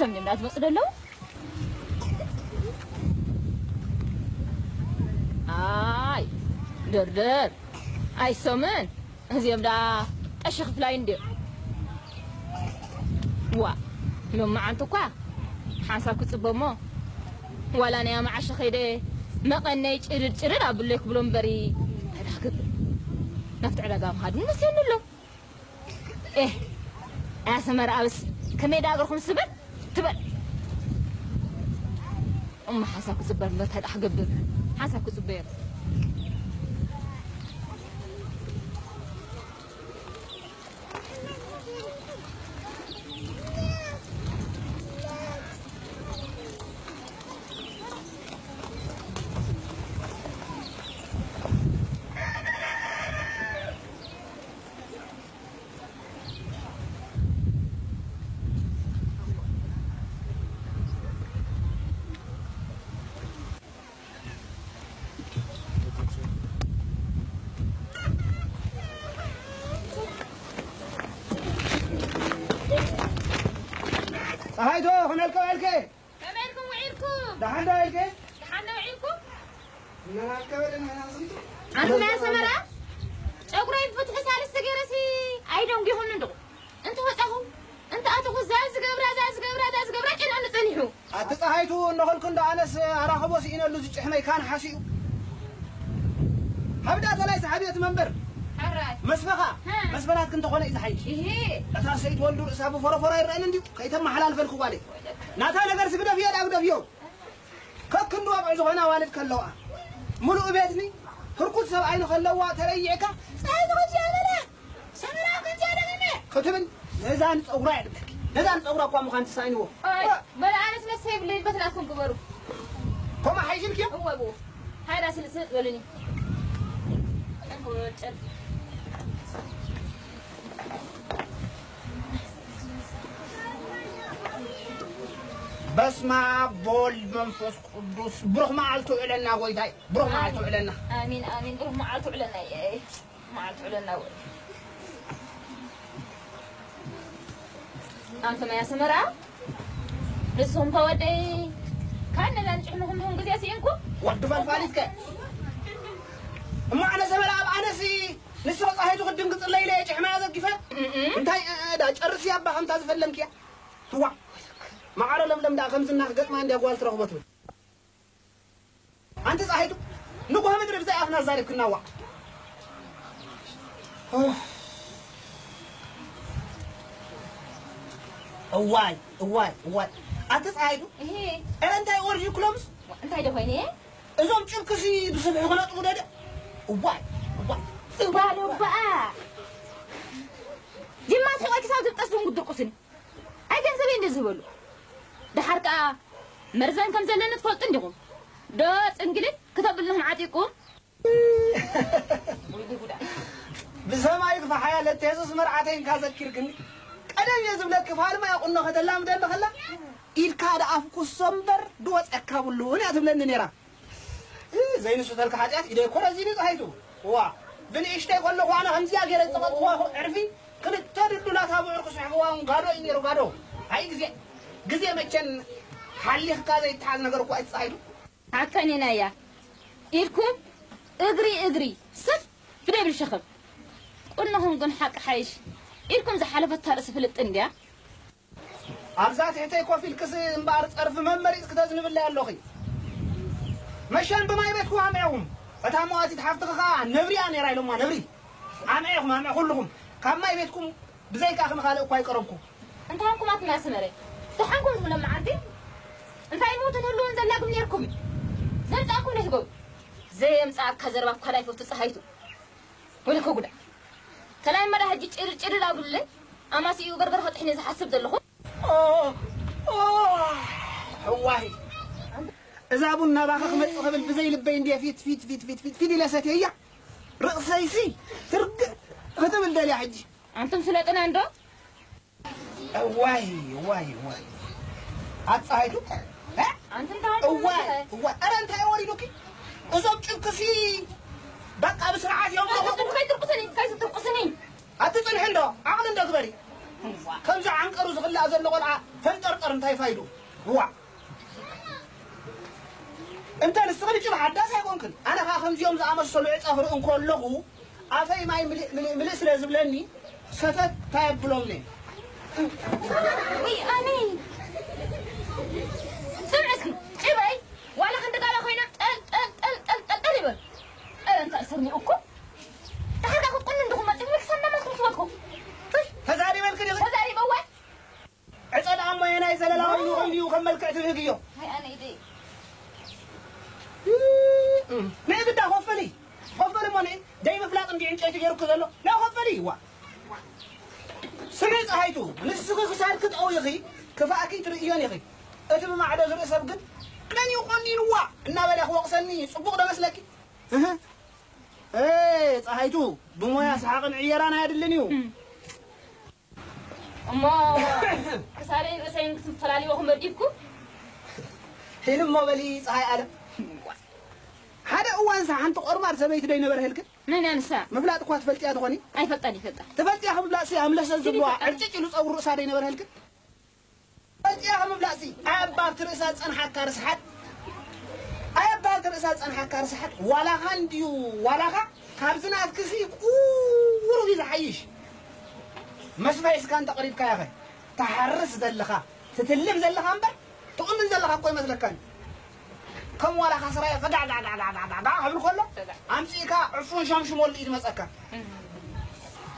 እዮም እንዳትመፁ ደለዉ። ኣይ፣ ድርድር። ኣይ፣ ሶምን። እዚኦም ደኣ ቀሺ ክፍላይ እንድዮም። ዋ፣ ሎማዓንቲ እኳ ሓንሳብ ክጽበ እሞ፣ ዋላ ናይ ኣማዓሸ ከይደ መቐነይ ጭርር ጭርር ኣብለይ ክብሎ እምበሪ፣ እንታይ ደኣ ክገብር? ናብቲ ዕዳጋ ምኻድ እውን መሲሉኒ ኣሎ። ኤህ፣ ኣያ ሰመረ ኣብስ ከመይ ደኣ ገርኩም ስበል ትበል። እሞ ሓንሳብ ክጽበ እምበር እንታይ ደኣ ክገብር? ሓንሳብ ክጽበ እየ። ጸሃይቶ፣ ከመይ ኢልካ ውዒልኪ? ከመይ ኢልኩም ውዒልኩም? ደሓን ዶ ውዒልኪ? ደሓን ዶ ውዒልኩም? እናናከበ ደህና ናስሪቱ። ኣንቱም ናይ ኣሰመራ ጨጉረይ ብፍትሒ ሳልስቲ ገይረሲ ኣይደንጒኹምን ዶ? እንተ ወጻኹ፣ እንተ ኣተኹ፣ እዛ ዝገብራ፣ እዛ ዝገብራ፣ እዛ ዝገብራ፣ ጨንቕኒ ጸኒሑ። ኣቲ ጸሃይቱ፣ እንዶ ኸልኩ እንዶ ኣነስ ኣራኽቦ ስኢነሉ ዝጭሕመይ ካን ሓሲኡ። ሃብዳ ተላይ ሰሓብየት መንበር። ሕራይ። መስፈኻ፣ ሀ። መስፈናት ክንተኾነ እዩ ዝሓይሽ። እሂ። እታ ሰይት ወልዱ ርእሳ ብፎረፎር ኣይረአን እንድዩ፣ ከይተመሓላልፈልኩ ጓለይ። ናታ ነገርሲ ግደፍዮ፣ ዳ ግደፍዮ። ከክንዲ ወቕዒ ዝኾነ ኣዋልድ ከለዋ፣ ምሉእ ቤትኒ ህርኩት ሰብኣይ ንኸለዋ ተረይዕካ፣ ጸሓይ ተኸጃ በላ፣ ሰመራ ከጃ ደገመ ክትብል ነዛን ጸጉራ እያ ትብለኪ። ነዛን ጸጉራ እኳ ምዃን ትሳእንዎ። ኣይ፣ በላ ኣነስ መስ ይብለይ፣ በትናትኩም ግበሩ። ኮማ ሓይሽልኪ? እወ፣ ብኡ። ሃይዳ ስልጥ ስልጥ በሉኒ። በስመ ኣብ ወወልድ መንፈስ ቅዱስ። ብሩኽ መዓልቲ ውዕለና ጎይታይ፣ ብሩኽ መዓልቲ ውዕለና። ኣሚን፣ ኣሚን። ብሩኽ መዓልቲ ውዕለና። እየ፣ መዓልቲ ውዕለና። ኣንቱም ኣያ ሰመራ፣ ንስኹም ከ ወደይ፣ ካን ነዛ ንጭሕምኹም ንኹም ግዜ ስኢንኩም? ወዲ ፈልፋሊት ከ? እሞ ኣነ ሰመራ ኣብ ኣነሲ፣ ንስኺ ጸሃይቱ ክድንግጽለይ ኢለ እየ ጭሕማ ዘጊፈ? እም። እንታይ፣ እ፣ እ፣ ዳ ጨርሲ ኣባ ከምታ ዝፈለምክያ? ትዋ። መዓረ ለምለም ደኣ ከምዚ እናክገጥማ እንድያ ጓል ትረኽቦ ትብል። ኣንቲ ጸሃይቱ፣ ንጉሆ ምድሪ ብዘይ ኣፍና ዛሪብክና ዋእ። እዋይ፣ እዋይ፣ እዋይ። ኣንቲ ጸሃይቱ፣ እሂ። እረ እንታይ ወርዲ ክሎምስ? እንታይ ዶ ኮይነ? እዞም ጭብክሲ ብስብሒ ክነጥፉ ደደ? እዋይ፣ እዋይ። እዋይ፣ እዋይ። ጅማ ስቆይ ክሳብ ዝብጠስ ዶ እንጉድርቁስኒ? ኣይ ገንዘበይ እንደ ዝህበሉ። ደሓር ከኣ መርዘን ከም ዘለኒ ትፈልጡ እንዲኹም። ዶ ጽንግልን ክተብልኹም ዓጢቁ? ብሰማይ ክፋሓያ ለተየሱስ መርዓተይ እንካ ዘኪርክኒ። ቀደም እየ ዝብለኪ ፋልማ እያ ቁኖ ከተላምደኒ ከላ ኢድካ ደኣ ፍኩሶ እምበር ድወጸካ ብሉን እያ ትብለኒ ነይራ። እ፣ ዘይንስተልካ ሓጢኣት ኢደይ እኮ ረዚኒ ጸሃይቱ። እዋ፣ ብንእሽተይ ከለኹ ኣነ ከምዚኣ ገይረ ዝጸቐጥኩዋ እኮ ዕርፊ፣ ክልተ ድልዱላት ኣብዑር ክስሕፍዋ እውን ጋዶ እዩ ነይሩ፣ ጋዶ። ኣይ ግዜ፣ ግዜ መቸን ሓሊኽካ ዘይተሓዝ ነገር እኮ ኣይትጸሃይቱ። ሓቀን ኢና እያ። ኢድኩም እግሪ እግሪ፣ ስፍ ብደብል ሸኸም። ቁኖኹም ግን ሓቂ ሓይሽ። ኢድኩም ዝሓለፈታ ርእሲ ፍልጥ እንድያ። ኣብዛ ትሕተይ ኮፍ ኢልክስ እምበኣር ጸርፊ መመሪጽ ክተዝንብለይ ኣሎኺ። መሸን ብማይ ቤትኩም ኣምዒኹም። እታ መዋቲት ሓፍትኺ ኸኣ ነብሪ እያ ነይራ ኢሎማ፣ ነብሪ። ኣምዒኹም፣ ኣምዒ ኩልኹም። ካብ ማይ ቤትኩም ብዘይካኺ ንኻልእ እኳ ኣይቀረብኩ። እንታይ ኮንኩም ኣቲ ኣሰመረ? ደሓንኩም ትብሎም መዓልቲ? እንታይ ሞትን ህልውን ዘላግም ነይርኩም? ዘምጻእኩም ዶ ትገብሩ? ዘየምጻእካ ዘረባ እኳ ላይፈቱ ጸሃይቱ። ወይለከ ጉዳ። ተላይ መዳ ሕጂ ጭርጭር ዳጉልለይ ኣማሲኡ ገርገር ከጥሕኒ ዝሓስብ ዘለኹ። ኦ፣ ኦ፣ እዋይ። እዛ ቡን ናባኻ ክመጽእ ክብል ብዘይ ልበይ እንድየ ፊት፣ ፊት፣ ፊት ኢለ ሰትየያ። ርእሰይሲ ትርግ ክትብል ደልያ ሕጂ። ኣንቱም ስለጥና እንዶ? እዋይ፣ እዋይ፣ እዋይ። ኣጻሃይቱ? እ? ኣንተ እንታይ እዋይ፣ ትብለ? እዋይ። ኣረ እንታይ ወሪዱኪ? እዞም ጭብክሲ በቃ ብስርዓት እዮም። ከይትርቁስኒ፣ ከይትርቁስኒ። ኣትጽንሒ እንዶ፣ ዓቕሊ እንዶ ግበሪ። ከምዚ ዓንቀሩ ዝኽላእ ዘሎ ቆልዓ ፈንጠርጠር እንታይ ፋይዱ? ዋ! እንተ ንስኺ ንጭብ ሓዳስ ኣይኮንክን፣ ኣነ ኸኣ ከምዚኦም ዝኣመሰሉ ዕጸ ክርኢ እንከለኹ፣ ኣፈይ ማይ ምልእ፣ ምልእ፣ ምልእ ስለ ዝብለኒ፣ ሰተት እንታይ ኣብሎምኒ? ውይ፣ ኣነ። ስምዒ እስኪ፣ ጭበይ፣ ዋላ ክንዲ ጋላ ኮይና ጠል፣ ጠል፣ ጠል፣ ጠል፣ ጠል፣ ጠል ይበል። ኧረ፣ እንታይ ሰሚዑ እኮ? ደሓር ክትቁኒ እንዲኹም መጺኹም፣ ክሰምዕ ማለት ትበልኩ። ትይ፣ ተዛሪበልኪ ዲኺ? ተዛሪበ፣ እወ። ዕጸ ደኣ እሞ የናይ ዘለላ ኮይኑ ከምዚኡ ከም መልክዕ ትብህግዮ? ኣይ፣ ኣነ ኢደይ። ንእብዳ ኮፈሊ፣ ኮፈሊ እሞ ንኢ፣ ደይ ምፍላጥ እንዲ ዕንጨይቲ ገይሩኪ ዘሎ። ናይ ኮፈሊ፣ ዋ። ስሚ ጸሃይቱ፣ ንስኺ ክሳድኪ ጠውይኺ፣ ክፋእኪ ትርእዮን ኢኺ። እቲ ብማዕዶ ዝርኢ ሰብ ግን፣ መን እዩ ቆኒንዋ? እናበለ ክወቕሰኒ ጽቡቕ ዶ መስለኪ? እህ። ኤ፣ ጸሃይቱ፣ ብሞያ ሰሓቕን ዕየራን ኣየድልን እዩ። እሞ ክሳደይን ርእሰይን ክትፈላልይዎ ክመዲብኩ? ሂል እሞ በሊ፣ ጸሃይ ኣለም። ሓደ እዋንሳ ሓንቲ ቆርማድ ሰበይቲ ደይነበረህልክን? መን እያ ንሳ? ምፍላጥ እኳ ትፈልጥያ ትኾኒ? ኣይፈልጣን፣ ይፈልጣ። ትፈልጥያ ምፍላጥሲ ኣምለሰ ዝብልዋ ይፈልጣ። ዕርጭጭ ኢሉ ጸጉሪ ርእሳ ደይነበረህልክን? ፈልጥያ ምፍላጥሲ ኣብ ኣብቲ ርእሳ ዝጸንሓካ ርስሓት፣ ኣብ ኣብቲ ርእሳ ዝጸንሓካ ርስሓት ዋላኻ እንድዩ ዋላኻ ካብዚ ናትክሲ ቁሩብ እዩ ዝሓይሽ። መስፈይ እስካ እንተ ቀሪብካዮ ኸ ትሓርስ ዘለኻ ትትልም ዘለኻ እምበር ትቑንን ዘለኻ እኮ ይመስለካን። ከም ዋላኻ ስራየ ፈዳዕዳዕዳዕዳዕዳዕ ክብል ከሎ ኣምጺእካ ዕፉን ሻምሽሞሉ እዩ ዝመጸካ።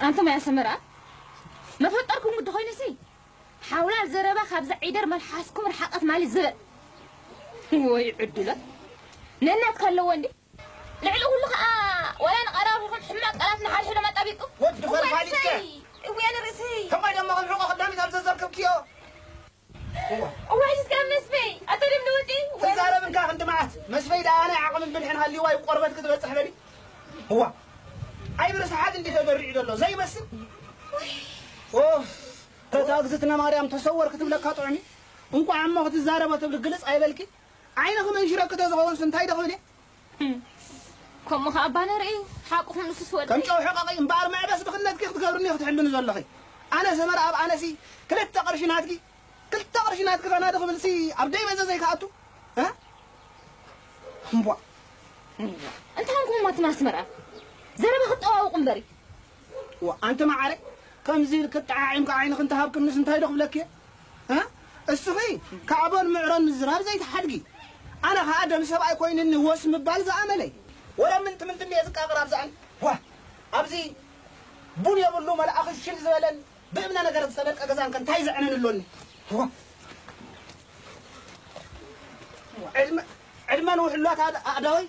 ኣንቱም ኣያ ሰመራ መፈጠርኩም ግዲ ኮይኑሲ ሓውላል ዘረባ ካብዛ ዒደር መልሓስኩም ርሓቐት ማለት ዝበል። ወይ ዕድላት ነናትካ ኣለዎ እንዲ። ልዕሊ ኩሉ ከኣ ዋላ ንቐራርብኹም ሕማቕ ቃላት ንሓድሕዶም ኣጣቢቅኩም። ወዲ እዋይ ፈርፋሪት ርእሰይ፣ እውያነ ርእሰይ። ከማይ ደሞ ከም ሕቆ ቀዳሚት ኣብ ዘዘርክብክዮ። እዋ። እዋይ እስከ መስፈይ፣ ኣቶ ደም ንውፂ። ትዛረብ እንካ ክንዲ መዓት። መስፈይ ደኣ ናይ ዓቕምን ብልሕን ሃልይዋ እዩ ቆርበት ክትበጽሕ በሊ። እዋ። ኣይ ብርስሓት እንዲ ተደሪዑ ዘሎ ዘይመስል። ኦፍ። እታ እግዝእትነ ማርያም ተሰወር ክትብለካ ጥዑም እዩ። እንቋዕ እሞ ክትዛረቦ ትብል ግልጽ ኣይበልኪ። ዓይንኺ መንሽረኪ ተዝኸውንስ እንታይ ዶ ክብል እየ? ከምኡ ኸኣ ኣባ ነርኢ፣ ሓቅኹም ንሱስ ወደይ። ከም ጨው ሕቐቒ እምበኣር መዕበስ ብኽነትኪ ክትገብርኒ ክትሕልኒ ዘለኺ። ኣነ ሰመረ ኣብ ኣነሲ ክልተ ቅርሺ ናትኪ፣ ክልተ ቅርሺ ናትኪ ኸና ዶ ክብልሲ ኣብ ደይ መዘዘይ ክኣቱ? እ? እምቧ። እንታይ ኾንኩም እሞ ኣቱም ኣስመራ? ዘረባ ክትጠዋውቑ እምበሪ። ዋ፣ ኣንቲ መዓረይ፣ ከምዚ ኢልኪ ኣጠዓዒምኪ ዓይንኺ እንተሃብክንስ እንታይ ዶ ክብለኪ እየ? እ? እስኺ ካዕቦን ምዕሮን ምዝራብ ዘይትሓድጊ። ኣነ ኸኣ ደም ሰብኣይ ኮይንኒ ወስ ምባል ዝኣመለይ። ወረ ምንቲ ምንቲ እየ ዝቃቕር ኣብዛ ኣን-፣ ዋ፣ ኣብዚ ቡን የብሉ መልኣኺ ሽል ዝበለን ብእምነ ነገር ዝተደቀ ገዛን ከ እንታይ ዘዕነን ኣሎኒ? ዋ። ዕድመ-፣ ዕድመን ውሕሏት ኣድ-፣ ኣእዳወይ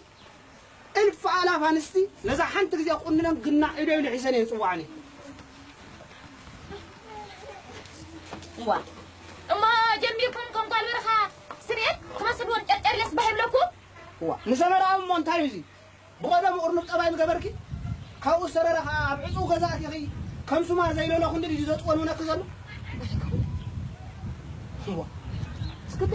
እልፍ ኣላፍ ኣንስቲ ነዛ ሓንቲ ግዜ ክቑንነን ግናዕ ኢደይ ልሒሰን እየን ጽዋዕኒ። እዋ። እሞ ጀሚርኩም ከም ጓል በረኻ ስርየት ትመስልዎ ጨርጨር ኢለስ ባህ ይብለኩም? እዋ። ንሰመራዊ እሞ እንታይ እዩ እዚ? ብቐደሙ እርኑብ ጠባይ ምገበርኪ? ካብኡ ዝተረረ ኸኣ ኣብ ዕጹው ገዛ ኣቲኺ ከም ሱማር ዘይለሎ ክንዲ ድዩ ዘጥወንውነኪ ዘሎ? እዋ። እስክቲ፣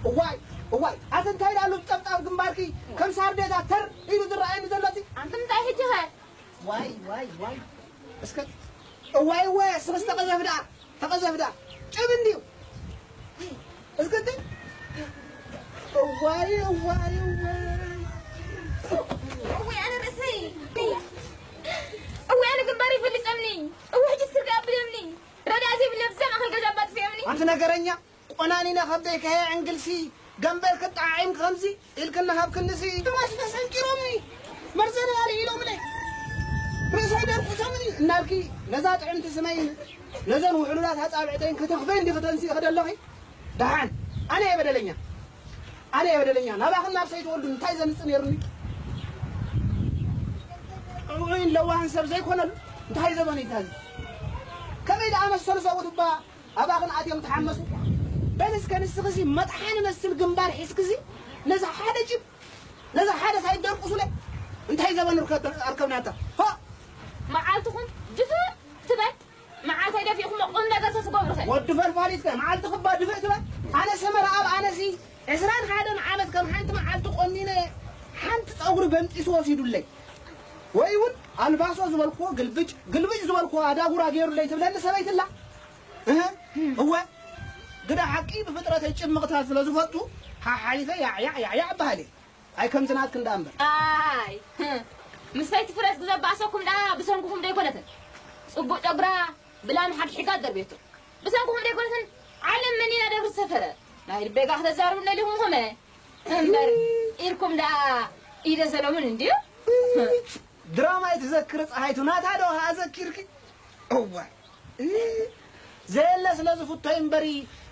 እዋይ፣ እዋይ፣ ኣቲ እንታይ ደኣ ኣሎ ጠብጣብ ግንባርኪ ከም ሳርዴታ ተር ኢሉ ዝረኣየኒ ዘሎ እቲ? ኣንቲ እንታይ ሕጂ ኸ? ዋይ፣ ዋይ፣ ዋይ። እስከ፣ እዋይ፣ እዋይ፣ እስኽስ ተቐዘፍ ደኣ፣ ተቐዘፍ ደኣ። ጭብ እንድዩ። እስክቲ፣ እዋይ፣ እዋይ፣ እዋይ። እዋይ፣ ኣነ ርእሰይ። እዋይ፣ ኣነ ግንባረይ ይፈልጸምኒ። እዋይ፣ ሕጂ ስርጋ ኣብለምኒ። ረዳእ ዘይብለ ብዛ ማእከል ገዛ ኣባጥፊኦምኒ። ኣንቲ ነገረኛ። ቆናኒነ ከብደይ ከየዕንግልሲ፣ ገምበል ክጠዓዒም ከምዚ ኢልክኒ ሃብክንሲ፣ ሕዋስ ተሰንቂሮምኒ፣ መርዘኒ ኣልዒሎምለይ፣ ርእሰይ ደርቁሶምኒ እናልኪ፣ ነዛ ጥዕምቲ ስመይን ነዘን ውሕሉላት ኣጻብዕተይን ክትኽፈይ እንዲኺ ተንሲእኺ ደለኺ? ደሓን፣ ኣነ እየ በደለኛ፣ ኣነ እየ በደለኛ። ናባኽን ናብ ሰይትወልዱ እንታይ ዘምጽእ ነይሩኒ? ጥዑይን ለዋህን ሰብ ዘይኮነሉ እንታይ ዘበነ እዩ እዚ? ከመይ ደኣ መሰሉ ሰብኡት እባ ኣባኽን ኣትዮም ተሓመሱ። በል እስከ ንስኽሲ መጥሓኒ መስል ግንባር ሒዝክሲ ነዛ ሓደ ጅብ፣ ነዛ ሓደ ሳይት ደርቁሱለ። እንታይ ዘበን ርከብ-፣ ኣርከብናታ? ሆ! መዓልትኹም ድፍእ ትበል። መዓልተይ ደፊእኹሞ ቁም ነገር ተትገብሩ ኸ? ወዲ ፈልፋሊት ከ መዓልትኺ እባ ድፍእ ትበል። ኣነ ሰመረ ኣብ ኣነሲ ዕስራን ሓደን ዓመት ከም ሓንቲ መዓልቲ ቆኒነ ሓንቲ ጸጉሪ በንጢሱ ወሲዱለይ። ወይ እውን ኣልባሶ ዝበልክዎ ግልብጭ፣ ግልብጭ ዝበልክዎ ኣዳጉራ ገይሩለይ ትብለኒ ሰበይቲ ኣላ። እህ፣ እወ፣ ግዳ ሓቂ ብፍጥረተይ ጭምቕታት ስለ ዝፈቱ፣ ሓሓሊፈ ያዕ ያዕ ያዕ ያዕ እበሃል እየ። ኣይ ከምዚ ናትክን ደኣ እምበር። ኣይ፣ ምስተይ ትፍረስ ግዘ ባእሰኩም ደኣ ብሰንኩኹም ደይኮነትን። ጽቡቕ ጨጉራ ብላም ሓግሒጋ ደርቤቶ። ብሰንኩኹም ደይኮነትን ዓለም መኒና ደብሪ ሰፈረ። ናይ ልቤጋ ክተዛርቡ ደሊኹም ኾመ። እምበር ኢልኩም ደኣ ኢደ ሰሎሙን እንድዩ። ድራማ ይትዘክር ፀሓይቱ ናታ ዶ ኣዘኪርኪ? እዋ፣ እ፣ ዘየለ ስለ ዝፍቶ እምበሪ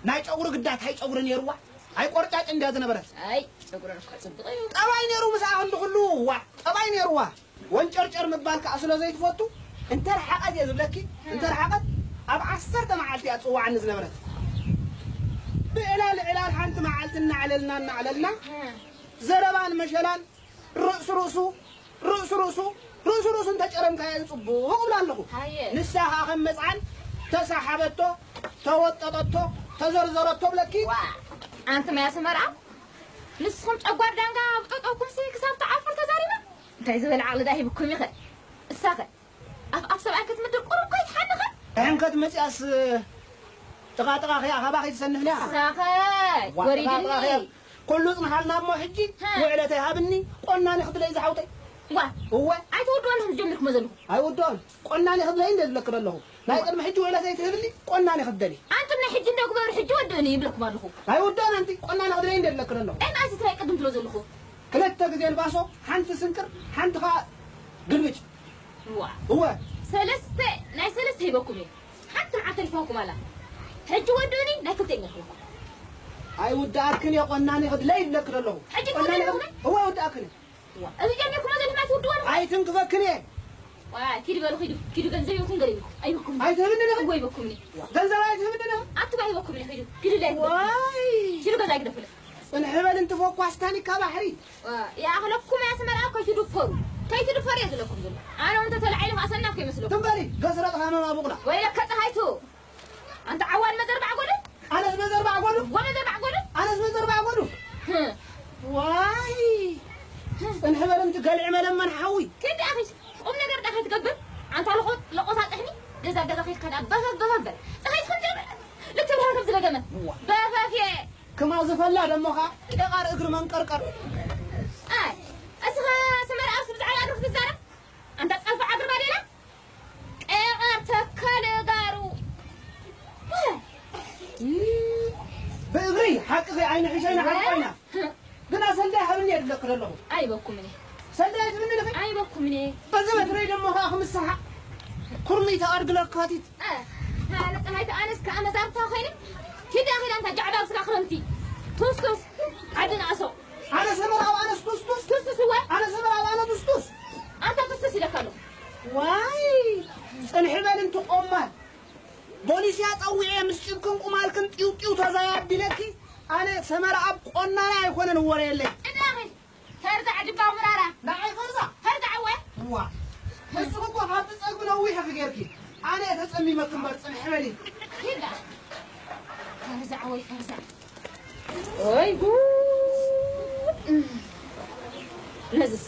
ናይ ጨጉሪ ግዳ ታይ ጨጉሪ ነይርዋ? ኣይ ቆርጫጭ እንድያ ዝነበረት። ኣይ፣ ጨጉረን እኳ ጽቡቕ እዩ። ጠባይ ነይሩ ምስኣ ክንዲ ኩሉ፣ ዋ፣ ጠባይ ነይርዋ። ወንጨርጨር ምባል ከኣ ስለ ዘይትፈቱ፣ እንተ ረሓቐት እየ ዝብለኪ፣ እንተ ረሓቐት ኣብ ዓሰርተ መዓልቲ እያ ትጽውዓኒ ዝነበረት። ብዕላል ዕላል ሓንቲ መዓልቲ እናዕለልና እናዕለልና፣ ዘረባን መሸላን ርእሲ ርእሱ፣ ርእሲ ርእሱ፣ ርእሲ ርእሱ እንተጨረምካዮ እዩ ጽቡቕ እብላ ኣለኹ። ሃየ። ንሳ ኸኣ ከም መጽዓን ተሳሓበቶ፣ ተወጠጠቶ፣ ተዘርዘረቶ ብለኪ። ዋ፣ ኣንቱም ኣያ ሰመርኣ፣ ንስኹም ጨጓር ዳንጋ ኣብ ጠጠውኩምሲ ክሳብ ትዓፍር ተዛሪባ። እንታይ ዝበለ ዓቕሊ ደኣ ሂብኩም ኢኸ? እሳኸ ኣብ ኣፍ ሰብኣይ ክትምድር ቁሩብ እኮ ይትሓንኸ። ሕንከት መጽያስ ጥቓ ጥቓ ኸያ ኻባ ኸይትሰንፍ ሊያ። እሳኸ ዋ፣ ወሪድኒ። ጥቓ ጥቓ ኸያ። ኩሉ ጽንሓልና እሞ ሕጂ ሃ። ውዕለተይ ሃብኒ፣ ቆናኒ ክትለይ ዝሓውተይ። ዋ። እወ። ኣይትውድኦን ኢኹም ጀሚርኩሞ ዘለኹም። ኣይውድኦን። ቆናኒ ክትለይ እንደ ዝብለኪ ዘለኹ። ናይ ዋ። ቅድሚ ሕጂ ውዕለተይ ትህብኒ፣ ቆናኒ ክትደሊ። ኣንቱም ናይ ሕጂ እንደ ግበሩ ሕጂ ወድእኒ ይብለኩም ኣለኹ። ኣይውድኦን ኣንቲ፣ ቆናኒ ክትለይ እንደ ዝብለኪ ዘለኹ። እንታይ መኣስ ትራይ ቅድም ትብሎ ዘለኹ? ክልተ ግዜ ልባሶ፣ ሓንቲ ስንቅር፣ ሓንቲ ኸኣ ግልብጭ። ዋ። እወ። ሰለስተ፣ ናይ ሰለስተ ሂበኩም እየ። ሓንቲ መዓልቲ ተሪፋኩም ኣላ። ሕጂ ወድእኒ፣ ናይ ክልተ እየ ክህበኩም። ኣይውድኣክን እየ፣ ቆናኒ ክድለይ ይብለኪ ዘለኹ። ሕጂ ቆናኒ ትውድእኒ ክድ-፣ እወ፣ ኣይውድኣክን እየ። ዋ። እዚ ጀሚርኩሞ ዘለኹም ኣይትውድእዎ። ኣይትንክፈክን እየ። ዋ፣ ኪዱ በሉ፣ ኪዱ። ኪዱ ገንዘብ ይኹን ገለ ይኹን። ኣይበኩም። ኣይትህብኒ ዲኺ? እወ፣ ኣይበኩምኒ። ገንዘብ ኣይትህብኒ ዲኺ? ኣቱም ኣይበኩምኒ፣ ኪዱ። ኪዱ ላይ ዋይ። ኪዱ ገዛ ይግደፉለይ። ጽንሕ በል እንቲ ፎኳስ ታኒካ ባሕሪ። ይኣኽለኩም እያ ኣስመራ ከይትድፈሩ፣ ከይትድፈሩ እየ ዝብለኩም ዘሎ። ኣነ እውን ተተላዒለ ከኣ ሰናፍ ከይመስለኩም። ትም በሊ፣ ገስረጥ ሃመማ ቡቕላ። ወይለከ ፀሃይቱ፣ ኣንታ ዓዋን መዘርባዕ ጎዱ። ኣነስ መዘርባዕ ጎዱ። ወመዘርባዕ ጎዱ። ኣነስ መዘርባዕ ጎዱ። ህም። ዋይ፣ ጽንሕ በል እንቲ ገልዒ መለመን ሓዊ። ክንዲ ኣኺስ፣ ቁም ነገር ዳ ከይትገብር፣ ኣንታ ለቆ-፣ ለቆታ ጥሕኒ፣ ገዛ ገዛ ከይትከዳ፣ በፈ-፣ በፈ በል። ፀሃይቱ ከም ጀመረ፣ ልትብርሃን ከም ዝደገመ። ዋ። በፈፍ እየ። ክማ ዝፈላ ደሞ ኸዓ ቄቓር እግሪ መንቀርቀር። ኣይ፣ እስኻ ሰመራ ኣብዚ ብዛዕባ እግሪ ክትዛረብ? ኣንታ ጸልፋ እግሪ ባዴላ? ቄቓር ተካለ ጋሩ። ብእግሪ ሓቅኺ ኣይንሕሸይና ሓቂ ኮይና። ግና ሰንዳይ ሃብኒ እየ ዝብለኪ ዘለኹ። ኣይበኩምን እየ። ሰንዳይ ትብኒ ዲኺ? ኣይበኩምን እየ። በዚ በትረይ ደሞ ኸዓ ክምስሓ ኩርምይ ተቐርግለካ ቲት። እ፣ ኣነ ፀሃይተ ኣነስ ከዓ መዛርብታ ኮይነ። ኪዳ ኪዳ እንታ ጃዕዳ ስጋ ክረምቲ። ቱስቱስ። ዓዲ ንኣሶ። ኣነ ሰመር ኣብ ኣነስ ቱስቱስ። ቱስቱስ እወ። ኣነ ሰመር ኣብ ኣነ ቱስቱስ። ኣንታ ቱስቱስ ኢለካ ኣለኹ። ዋይ! ጽንሒ በል እንቲ ቆማል። ቦሊስ እያ ጸዊዐ ምስ ጭብክን ቁማልክን ጢው ጢው ተዛይ ኣቢለኪ። ኣነ ሰመር ኣብ ቆናና ኣይኮነን ወረ የለይ። ጥላኺ። ፈርዛዕ ድባ ምራራ። ንዓይ ፈርዛዕ? ፈርዛዕ እወ። እዋ። ንስኺ እኮ ካብቲ ጸጉሪ ነዊሕ ኢኺ ጌርኪ። ኣነ እየ ተጸሚመኪ እምበር ጽንሒ በሊ። ኪዳ። ፈርዛዕ ወይ ፈርዛዕ። ወይ ጉድ። ነዚሲ